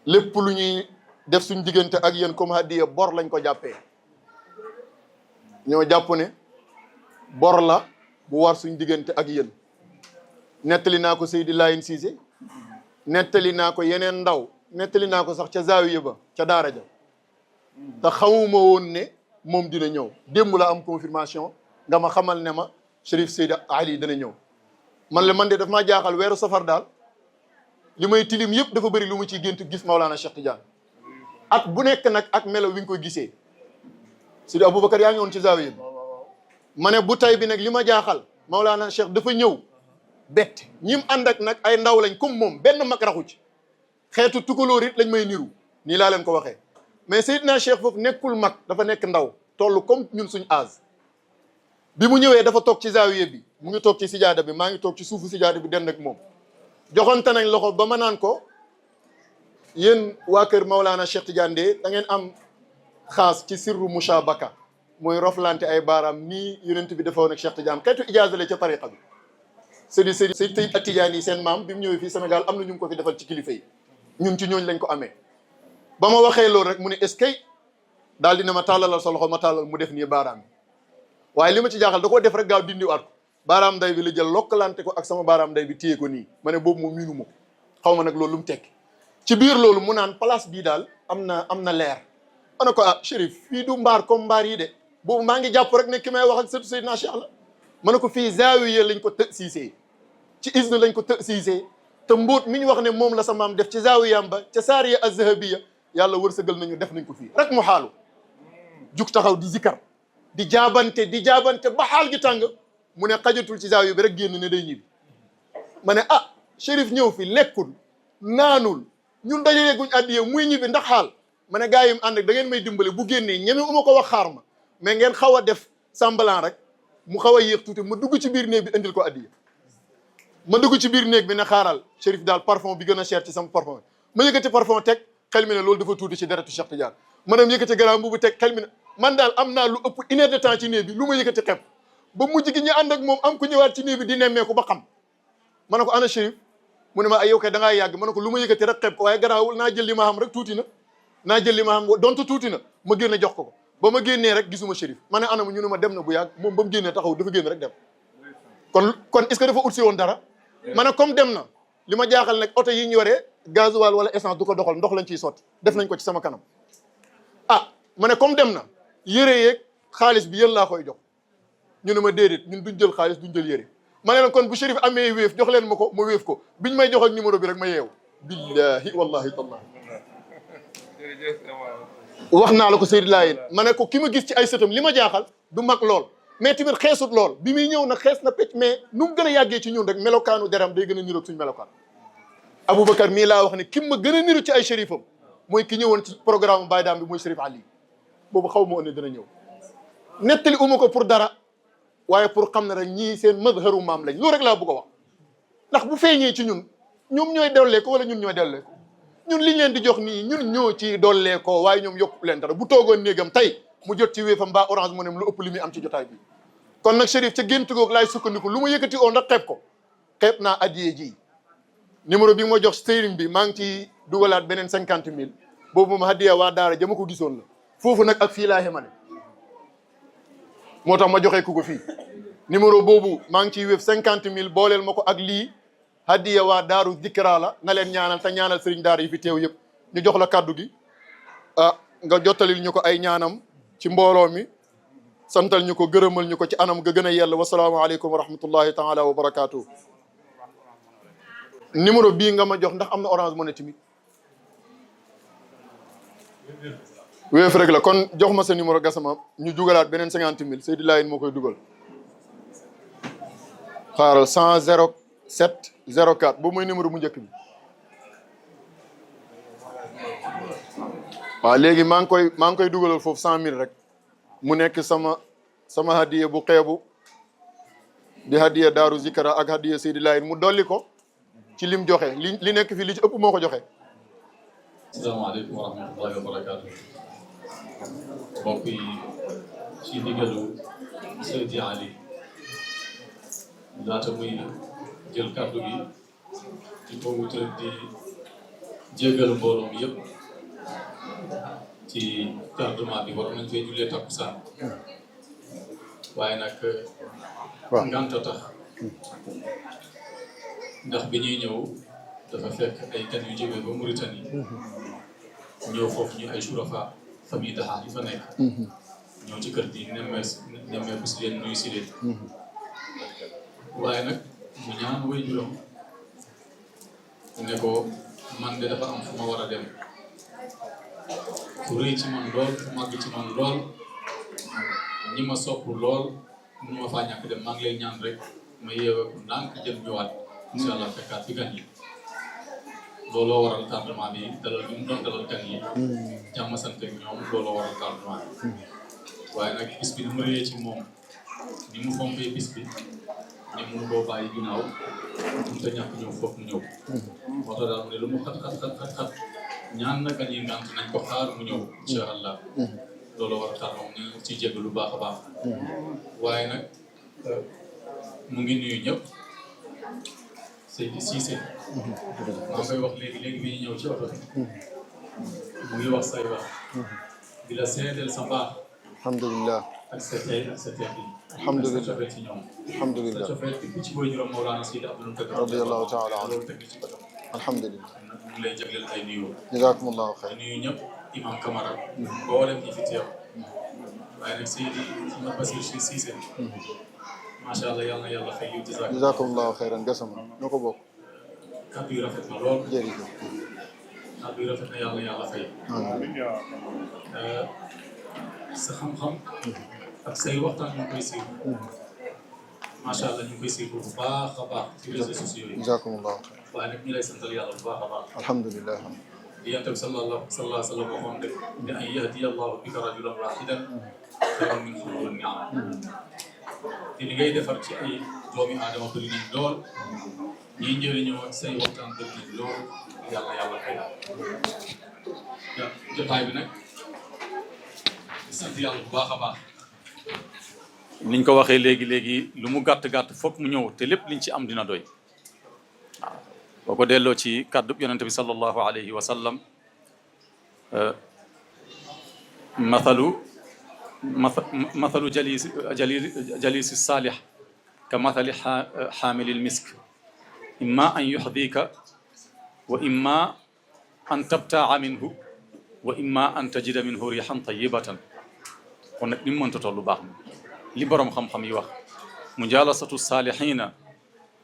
lépp lu ñuy def suñ diggante ak yéen comme hadiya bor lañ ko jàppee ñoo jàpp ne bor la bu war suñ diggante ak yéen nettali naa ko Seydi Layin Cissé nettali naa ko yeneen ndaw nettali naa ko sax ca zaawiya ba ca daara ja te xamuma woon ne moom dina ñëw démb la am confirmation nga ma xamal ne ma Chérif Seydi Ali dana ñëw man de daf maa jaaxal weeru safar daal li may tilim yëpp dafa bëri lu mu ciy gént gis Maulana Cheikh Tidiane at bu nekk nag ak melo wi nga koy gisee Seydi Aboubacar yaa ngi woon ci zaawiya bi ma ne bu tay bi nag li ma jaaxal Maulana Cheikh dafa ñëw bett ñim ànd ak nag ay ndaw lañ comme moom benn mag raxu ci xeetu tukulóor it lañ may niru nii laa leen ko waxee mais Seydina Cheikh foofu nekkul mag dafa nekk ndaw toll comme ñun suñ âge bi mu ñëwee dafa toog ci zaawiya bi mu ngi toog ci sijaada bi maa ngi toog ci suufu sijaada bi dend ak moom joxonte nañ loxo ba ma naan ko yéen waa kër Maulana Cheikh Tidiane de da ngeen am xaas ci sirru mushabaka mooy roflante ay baaraam nii yonent bi dafa woon ak Cheikh Tidiane xeetu ijaaza la ca tariqa bi Seydi Tidiane yi seen maam bi mu ñëwee fii Sénégal am na ñu ngi ko fi defal ci kilifa yi ñun ci ñooñ lañ ko amee ba ma waxee loolu rek mu ne est-ce que daal dina ma tàllalal sa loxo ma tàllal mu def nii baaraam bi waaye li ma ci jaaxal da koo def rek gaaw dindiwaat ko baaraam nday bi la jël lokkalante ko ak sama baaraam nday bi téye ko nii ma ne boobu moom miinu ma ko xaw ma nag loolu lu mu tekki ci biir loolu mu naan place bii daal am na leer ma ne ko ah Chérif fii du mbaar comme mbaar yi de boobu maa ngi jàpp rek ne ki may wax ak sëtu Seydina Cheikh la ma ne ko fii zaawiya lañ ko tësiisee ci isne lañ ko tësiisee te mbóot mi ñu wax ne moom la sa maam def ci zaawiyam ba ca saariya az-zahabiya yàlla wërsëgal nañu def nañ ko fii rek mu xaalu jug taxaw di zikar di jaabante ba xaal gi tàng mu ne xajatul ci zaawiya bi rek génn ne day ñibbi ma ne ah Chérif ñëw fi lekkul naanul ñun dajalee guñ addiye muy ñibbi ndax xaal ma ne gars yi mu ànd ak da ngeen may dimbale bu génnee ñeme uma ko wax xaar ma mais ngeen xaw a def semblant rek mu xaw a yéex tuuti ma dugg ci biir néeg bi indil ko addiye ma dugg ci biir néeg bi ne xaaral Chérif daal parfum bi gën a cher ci sama parfum ma yëkkati parfum teg xel mi ne loolu dafa tuuti ci deretu Cheikh Tidiane ma dem yëkkati garaam bu teg xel mi ne man daal am naa lu ëpp 1 heure de temps ci néeg bi lu ma yëkkati xepp ba mujj gi ñu ànd ak moom am ku ñëwaat ci néeg bi di nemmeeku ba xam ma ne ko ana Chérif mu ne ma ay yow kay da ngaa yàgg ma ne ko lu ma yëkkati rek xepp ko waaye garaawul naa jël li ma xam rek tuuti na naa jël li ma xam donte tuuti na ma génne jox ko ba ma génnee rek gisuma Chérif ma ne anam ñu ne ma dem na bu yàgg moom ba mu génnee taxaw dafa génn rek dem kon est-ce que dafa ut si woon dara ma ne comme dem na li ma jaaxal nag oto yi ñu yoree gasoil wala essence du ko doxal ndox lañ ciy sotti def nañ ko ci sama kanam ah ma ne comme dem na yére yeeg xaalis bi yéen laa koy jox ñu ne ma déedéet ñun duñ jël xaalis duñ jël yére ma ne leen kon bu Chérif amee wéef jox leen ma ko ma wéef ko biñ may jox ak numéro bi rek ma yeewu billahi wallahi tallahi wax naa la ko Seydou Laye ma ne ko ki ma gis ci ay sëtam li ma jaaxal du mag lool mais tamit xeesut lool bi muy ñëw nag xees na pecc mais nu mu gën a yàggee ci ñun rek melokaanu deram day gën a niroog suñu melokaan Aboubacar mii laa wax ne ki ma gën a niru ci ay shérifam mooy ki ñëwoon ci programme Baye Dame bi mooy Chérif Ali boobu xaw ma woon ne dina ñëw nettali uma ko pour dara waaye pour xam ne rek ñii seen mazharu maam lañ loolu rek laa bëgg a wax ndax bu feeñee ci ñun ñoom ñooy dollee ko wala ñun ñooy dollee ko ñun liñ leen di jox nii ñun ñoo ci dollee ko waaye ñoom yokku leen dara bu toogoon néegam tey mu jot ci wéefam mbaa orange mu ne lu ëpp li muy am ci jotaay bi kon nag Chérif ca gént goog laay sukkandiku lu ma yëkkati oo ndax xeeb ko xeeb naa addiye ji numéro bi ma jox sëriñ bi maa ngi ci dugalaat beneen 50 000 boobu moom hadiya waa daara jama ko gisoon la foofu nag ak fii laa xemane moo tax ma joxee ku ko fii numéro boobu maa ngi ciy wéef 50 000 booleel ma ko ak lii hadiya waa daaru dikra la na leen ñaanal te ñaanal sëriñ daara yi fi teew yëpp ñu jox la kàddu gi nga jottalil ñu ko ay ñaanam ci mbooloo mi santal ñu ko gërëmal ñu ko ci anam ga gën a yell wasalaamaaleykum wa rahmatullahi taala wa barakaatu. numéro bii nga ma jox ndax am na orange money tamit wéef rek la kon jox ma sa numéro gasama ñu dugalaat beneen 50 000 Seydi Laye moo koy dugal xaaral 100 07 04 boobu mooy numéro bu njëkk bi waaw léegi maa ngi koy dugalal foofu 100 000 rek mu nekk sama hadiya bu xeebu di hadiya daaru zikra ak hadiya Seydi Laye mu dolli ko ci lim joxe li nekk fii li ci ëpp moo ko joxe. asalaamaaleykum wa rahmatullahi wa barakaatu. mbokk yi ci ndigalu Seydi Ali laata muy jël kàddu gi ci ko wutal di jéggal mbooloo mi yëpp ci tardement bi war nañ fee jullee takkusaan waaye nag nganta tax ndax bi ñuy ñëw dafa fekk ay kan yu jógee ba Mauritanie ñëw foofu ñu ay surafa famille daxaar yi fa nekk ñëw ci kër gi nemmeeku si leen nuyu si leen waaye nag mu ñaan way juróom ne ko man de dafa am fu ma war a dem fu rëy ci man lool fu màgg ci man lool ñi ma sopp lool mënu ma faa ñàkk dem maa ngi lay ñaan rek ma yeewee ko ndànk jëm ñëwaat incha allah fekkaat fi gan yi looloo waral tardement bi dalal bi mu doon dalal gan yi jàmm sant ak ñoom looloo waral tardement bi waaye nag bis bi ni mu rëyee ci moom ni mu fonkee bis bi ni mu koo bàyyi ginnaaw mu te ñàkk ñëw foofu mu ñëw moo tax daal mu ne lu mu xat ñaan na gan yi ngant nañ ko xaar mu ñëw incha allah looloo waral tardement ni ci jégg lu baax a baax waaye nag mu ngi nuyu ñëpp Seydi Cissé maa koy wax léegi bi ñu ñëw ci oto bi mu ngi wax say wax di la seedeel sa baax alhamdulilah ak sa tey ak sa tey alhamdulilah sa cofeel ci ñoom alhamdulilah sa cofeel bi ci boy juróom Mawlana Seydi Abdul Karim radiyallahu taala anhu loolu teg ci bëtam alhamdulilah nag mu ngi lay jagleel ay nuyoo jazakumullahu xayr nuyu ñëpp imam Camara mboolem ñi fi teew waaye nag Seydi Mouhamed Bassir Cissé macha allah yal na yàlla fay yu jazakumullahu xayran gasama ñoo ko bokk kàddu yu rafet na lool jërëjëf kàddu yu rafet na yàlla fay sa xam-xam ak say waxtaan ñu ngi koy siiw macha allah ñu ngi koy siiw bu baax a baax ci réseaux sociaux yi jazakumullahu xayr waaye nag ñu lay santal yàlla bu baax a baax alhamdulilah di yonent bi sallallahu alayhi wa sallam waxoon rek ne an yahdiya allahu bika rajulan wahidan xayrun min humurin ni'am te li ngay defar ci ay doomi aadama bëri nañ lool ñiy njëriñoo ak say waxtaan bëri nañ lool yàlla fay jotaay bi nag sant yàlla bu baax a baax niñ ko waxee léegi lu mu gàtt foog mu ñëw te lépp liñ ci am dina doy waaw boo ko delloo ci kàddu yonente bi sallallahu alayhi wa sallam mathalu jalisi saalih ka mathali xaamilil misk imma an yuxdika wa imma an tabtaa minhu wa imma an tajida minhu riixan tayibatan kon nag ni mu mënta toll lu baax na li boroom xam-xam yi wax mujalasatu saalihina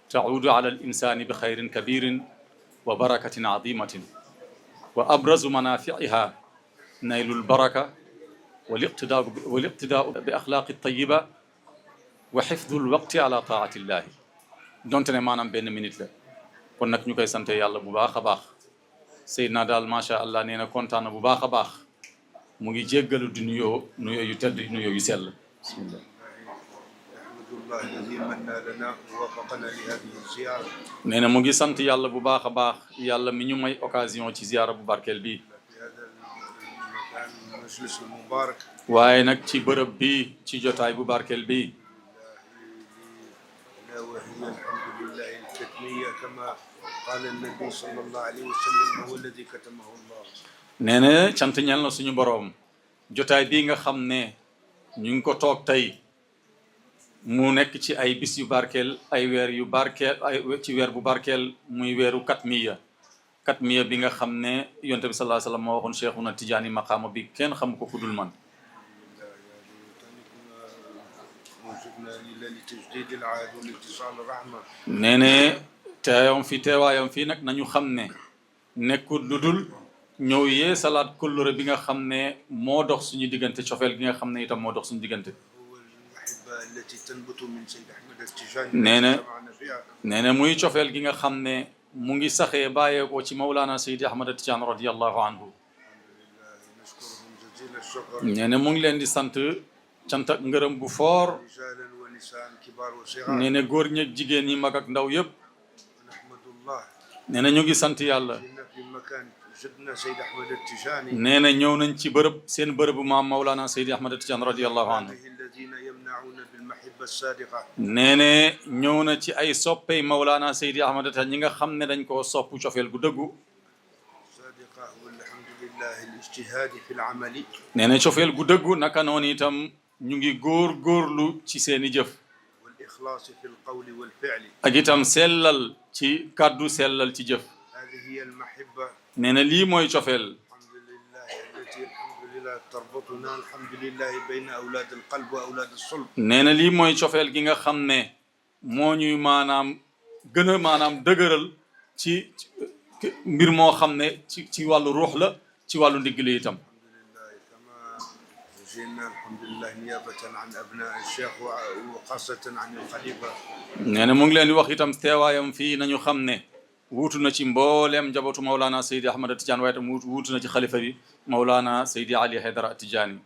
taudu ala al insani bi xayrin kabirin wa barakatin azimatin wa abrazu manafiiha naylul baraka wal iqtidaau bi axlaaqi tayiba wa xifdul waqti ala taatillahi donte ne maanaam benn minute la kon nag ñu koy sante yàlla bu baax a baax Seydina daal macha allah nee na kontaan na bu baax a baax mu ngi jéggalu di nuyoo yu tedd nuyoo yu sell bismillah nee na mu ngi sant yàlla bu baax a baax yàlla mi ñu may occasion ci ziyaara bu barkeel bi waaye nag ci bërëb bi ci jotaay bu barkeel bi nee na cant ñel na suñu boroom jotaay bii nga xam ne ñu ngi ko toog tey mu nekk ci ay bis yu barkeel ay weer yu barkeel ci weer bu barkeel muy weeru katmiya bi nga xam ne yonte bi sallallahu alayhi wa sallam moo waxoon Cheikhuna Tijaani maqaama bi kenn xam ko ku dul man nee ne teewaayam fii nag nañu xam ne nekkul lu dul ñëw yee salaat kóllëre bi nga xam ne moo dox suñu diggante cofeel gi nga xam ne itam moo dox suñu diggante nee na muy cofeel gi nga xam ne mu ngi saxee bàyyeekoo ci Mawlana Seydi Ahmad Tijaan radiyallahu anhu nee na mu ngi leen di sant cant ak ngërëm bu foor nee na góor ñeeg jigéen ñi mag ak ndaw yëpp nee na ñu ngi sant yàlla nee na ñëw nañ ci bërëb seen bërëbu maam Mawlana Seydi Ahmad Tijaan radiyallahu anhu nee na ñëw na ci ay soppey Mawlana Seydi Ahmad Tijaan ñi nga xam ne dañ koo sopp cofeel gu dëggu nee na cofeel gu dëggu naka noonu itam ñu ngi góorlu ci seeni jëf ak itam sellal ci kàddu sellal ci jëf nee na lii mooy cofeel nee na lii mooy cofeel gi nga xam ne moo ñuy maanaam gën a maanaam dëgëral ci mbir moo xam ne ci wàllu ruux la ci wàllu ndigg li itam nee na mu ngi leen di wax itam teewaayam fii nañu xam ne wuutu na ci mbooleem njabootu Mawlana Seydi Ahmad Tidiane waaye tam wuutu na ci xalifa bi Mawlana Seydi Ali Haydara Tidiane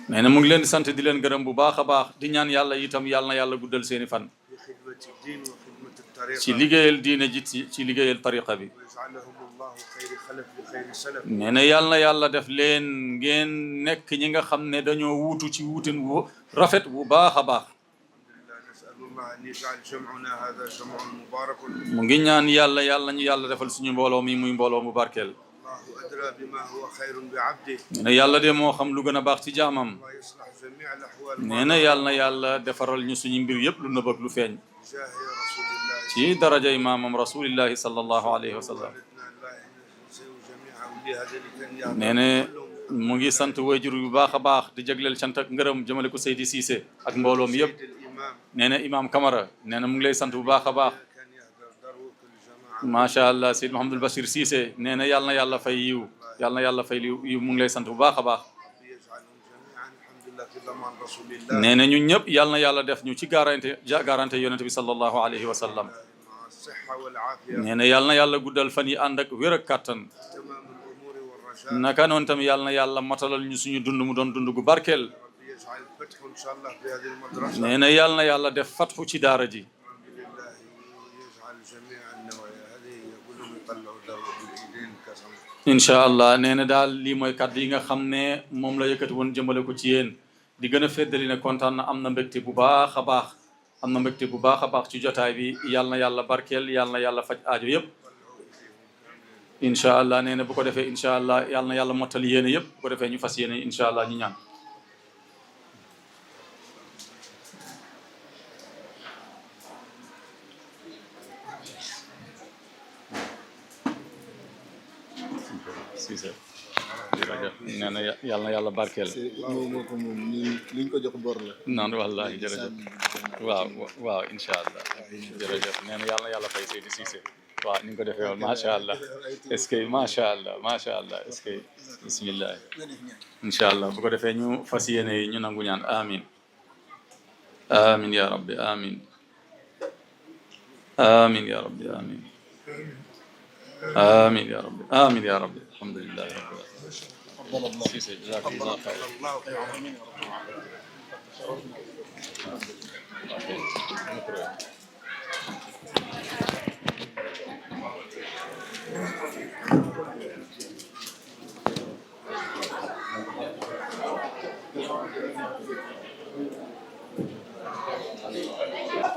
nee na mu ngi leen di sant di leen gërëm bu baax a baax di ñaan yàlla itam yàlla na yàlla guddal seeni fan ci liggéeyal diine ji ci liggéeyal tariqa bi nee na yàlla na yàlla def leen ngeen nekk ñi nga xam ne dañoo wuutu ci wuutin wu rafet bu baax a baax mu ngi ñaan yàlla ñu yàlla defal suñu mbooloo mi muy mbooloo mu barkeel nee na yàlla de moo xam lu gën a baax ci jaamam nee na yàlla defaral ñu suñu mbir yëpp lu nëbb ak lu feeñ ci daraja maamam rasulillahi sallallahu alayhi wa sallam nee na mu ngi sant wayjur bu baax a baax di jagleel cant ak ngërëm jëmale ko Seydi Cissé ak mbooloom yëpp nee na imam Camara nee na mu ngi lay sant bu baax a baax macha allah Seyd Mouhamadul Bachir Cissé nee na yàlla fay yiw yàlla fay yiw mu ngi lay sant bu baax a baax nee na ñun ñëpp yàlla def ñu ci garanté yonente bi sallallahu alayhi wa sallam nee na yàlla guddal fan yi ànd ak wér ak kàttan naka noonu tam yàlla matalal ñu suñu dund mu doon dund gu barkeel nee na yàlla def fatxu ci daara ji incha allah nee na daal lii mooy kàddu yi nga xam ne moom la yëkkati woon jëmale ko ci yéen di gën a feddali ne kontaan na am na mbégte bu baax a baax ci jotaay bi yàlla barkeel yàlla faj aajo yëpp incha allah nee na bu ko defee incha allah yàlla mottali yéene yëpp bu ko defee ñu fas yéene incha allah ñu ñaan nee na yàlla barkeel liñ ko jox bor la non wallahi jërëjëf waaw incha allah jërëjëf nee na yàlla fay Seydi Cissé waaw ni nga ko defee woon macha allah est-ce que macha allah est-ce que bismillah incha allah bu ko defee ñu fas yéene ñu nangu ñaan amin amin ya rabbi amin amin ya rabbi amin amin ya rabbi amin ya rabbi alhamdulillahi rabbil alamin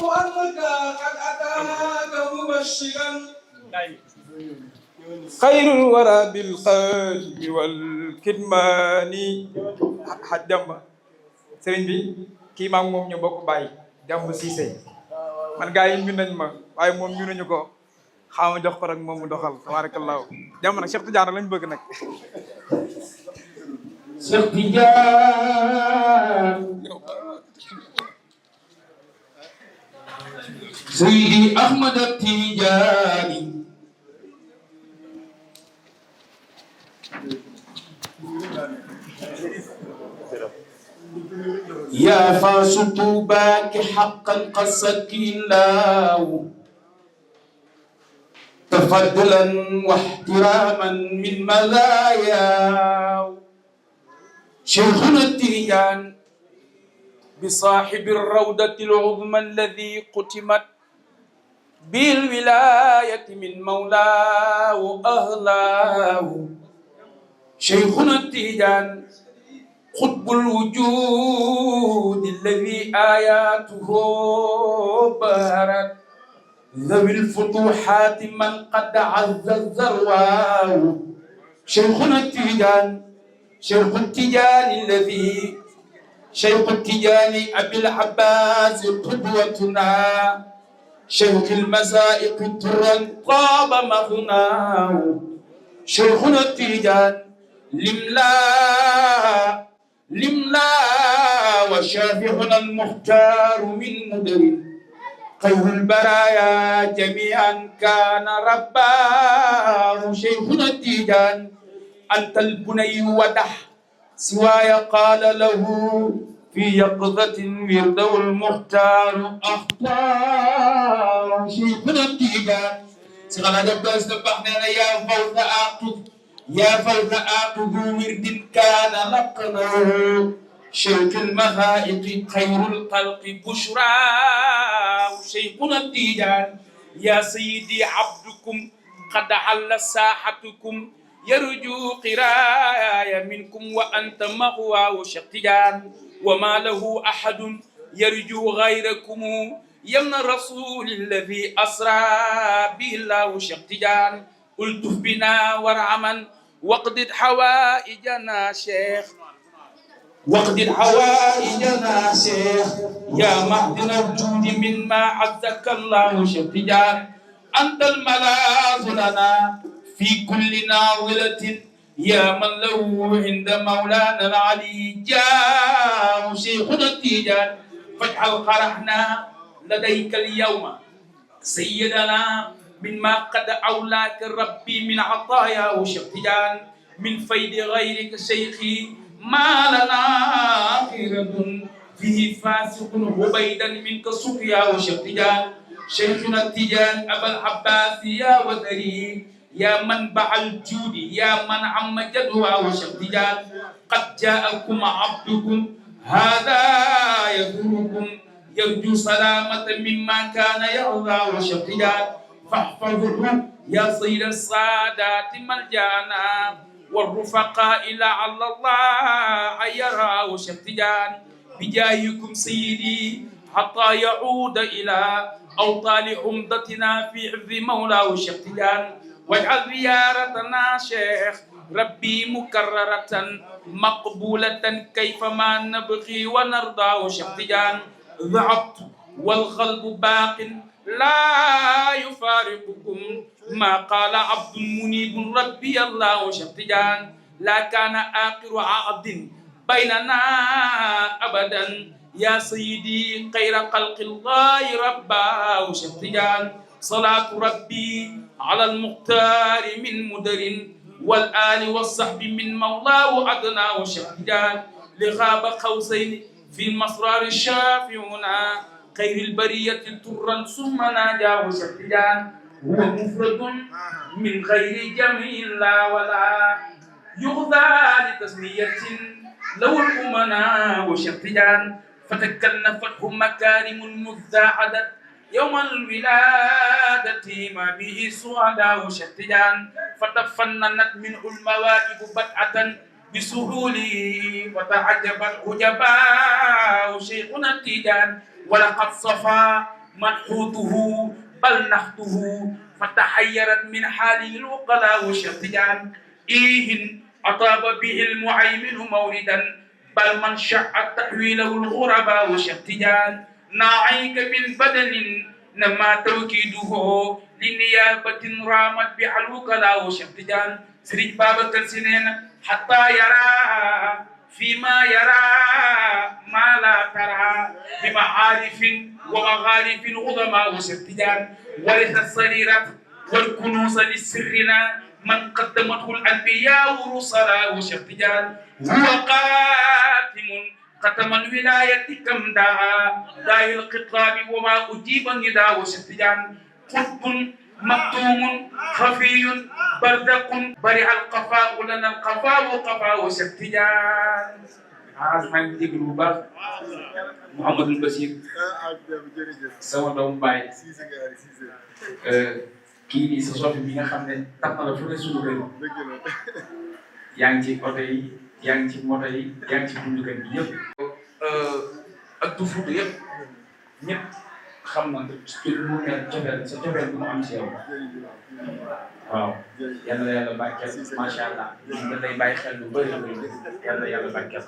وأنك قد أتاك مبشرا خير الورى بالقلب والكتمان حجم sëriñ bi kii maam moom ñu bokk bàyyi Demba Cissé man gaa yi ñu nañ ma waaye moom ñu nañu ko xaama jox ko rek moom mu doxal tabarakallahu Demba nag Cheikh Tidiane lañ bëgg nag Cheikh Tidiane Seydi Ahmad Tidiane يا فاس طوباك حقا قصك الله تفضلا واحتراما من مزايا شيخنا التيجان بصاحب الروضة العظمى الذي قتمت بالولاية من مولاه أهلاه شيخنا التيجان قطب الوجود الذي آياته بهرت ذوي الفتوحات من قد عز الذرواه شيخنا التيجان شيخ التيجان الذي شيخ التيجان أبي العباس قدوتنا شيخ المسائق ترا طاب مغناه شيخنا التيجان لملا وشافعنا المختار من مدر خير البرايا جميعا كان رباه شيخنا التيجان أنت البني ودح سواي قال له في يقظة ورده المختار أخطار شيخنا التيجان سغلا دباس دبحنا يا فوز آقف يا فوز آقف ورد كان لقناه شيخ المخائق خير الخلق بشرى شيخنا التيجان يا سيدي عبدكم قد حل ساحتكم يرجو قرايا منكم وأنت مغوى شيخ تيجان وما له أحد يرجو غيركم يمن الرسول الذي أسرى به الله شيخ تيجان ألطف بنا وارحمن واقض حوائجنا شيخ واقض حوائجنا شيخ يا معدن الجود مما عزك الله شيخ تيجان أنت الملاذ لنا في كل ناظلة يا من له عند مولانا العلي جاء شيخنا التيجان فاجعل قرحنا لديك اليوم سيدنا مما قد أولاك ربي من عطايا شيخ تيجان من فيد غيرك شيخي ما لنا خيرة فيه فاسق عبيدا منك سقيا شيخ تيجان شيخنا التيجان أبا العباس يا وزري يا منبع الجود يا من عم جدوى شيخ تيجان قد جاءكم عبدكم هذا يذكركم يرجو سلامة مما كان يرضى شيخ تيجان فاحفظه يا سيد السادات ملجانا والرفقاء لعل الله يرى شيخ تيجان بجايكم سيدي حتى يعود إلى أوطان عمدتنا في حفظ مولاه شيخ تيجان واجعل زيارتنا شيخ ربي مكررة مقبولة كيفما نبغي ونرضى شيخ تيجان ذهبت والقلب باق لا يفارقكم ما قال عبد منيب ربي الله شيخ تيجان لا كان آخر عقد بيننا أبدا يا سيدي خير خلق الله رباه شيخ تيجان صلاة ربي على المختار من مدر والآل والصحب من مولاه أدنى وشهدان لغاب قوسين في المسرار الشافعون خير البرية طرا ثم ناجاه شهدان هو مفرد من غير جمع لا ولا يغذى لتسمية لو الأمناء وشهدان فتكلفته مكارم مذاعدت يوم الولادة ما به سعداء شتيان فتفننت منه المواهب بدعة بسهوله وتعجبت عجباء شيخنا التيجان ولقد صفى منحوته بل نحته فتحيرت من حاله العقلاء شتيان إيه أطاب به المعيمن موردا بل من شاء تحويله الغرباء شتيان ناعيك من بدن نما توكيده لنيابة رامت بعلوكلا وشتجان سريج بابا كالسنين حتى يرى فيما يرى ما لا ترى بمعارف ومغارف عظماء وشتجان ورث السريرة والكنوز لسرنا من قدمته الأنبياء ورسلا وشتجان هو قاتم ختم الولاية كم دعا داعي الخطاب وما أجيب النداء وشتجان قطب مكتوم خفي برزق برع القفاء لنا القفاء وقفاء وشتجان هذا ما يديك الوباء محمد البشير سوى دوم باي kii nii sa sofi bi nga xam ne tax na la fu ne suñu réew yaa ngi ci oto yi yaa ngi ci moto yi yaa ngi ci bundukan bi yëpp ak du fuutu yëpp ñëpp xam na ci lu mu ne cofeel sa cofeel bu mu am ci yow waaw yàlla yàlla barkeel macha allah ñu lay bàyyi xel lu bëri yàlla yàlla barkeel